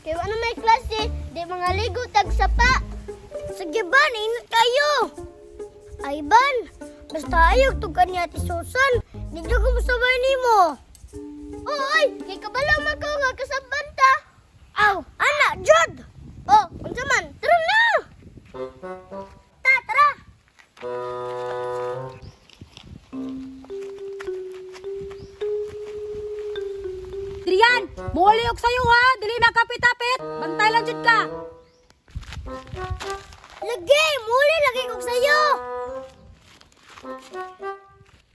Kay wala may klase, di mga ligo tag sapa. Sige ban, ingat kayo. Ay ban, basta ayaw tugan ni Ate Susan. Di jud ko mosabay nimo. Oy, kay kabalo man ko nga kasaban ta. Aw, ana jud. Oh, unsa man? Tara na. Ta, tara. Drian, muuli og sayo ha, dili makapit-apit. Bantay lang jud ka. Lagi, muli lagi kog sayo.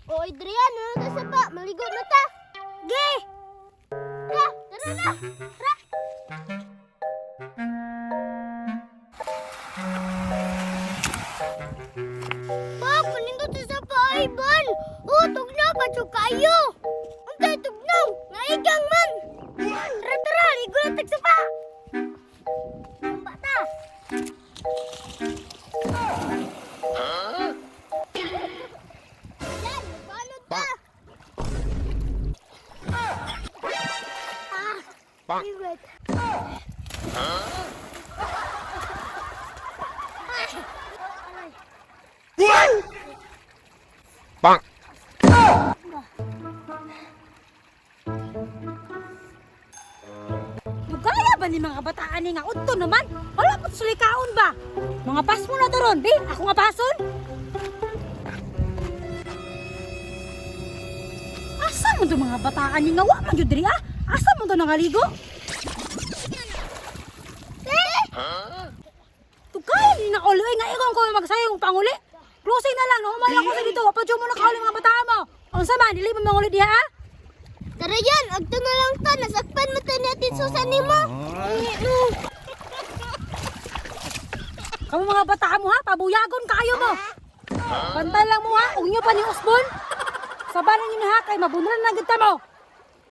Oy, Adrian, ano ta sapa? Maligo na ta. Ge. Ta, tara na. Tara. Pa, kanindot sa sapa ay ban. Oh, tugnaw pa jud kayo. Untay tugnaw, naigang man. Tara, tara, ligo na tag sapa. Tumba ta. Yan, magbalot ta. Ah, favorite. Bonk. Dugaya ba ni mga kabataan ni nga udto naman? Wala pa sila kaon ba? Mga pas mo na to ron, bi. Ako nga pason. Asa man to mga bataan ni nga wa man jud diri ah? Asa man to nangaligo? Dugaya ni na ulo eh, nga ingon ko magsayong panguli. Closing na lang, nahuman ako sa dito. Wa pa jud mo nakauli mga bataan mo. Unsa man, dili mo manguli diha ah? Tara yan, agto na lang ta. Nasakpan mo ta ni Ate Susan nimo. Eh, no. Kamu mga bata mo ha, pabuyagon kaayo mo. Bantay lang mo ha, ug nyo pa ni Usbon. Sabanan nyo na ha, kay mabunran na gid ta mo.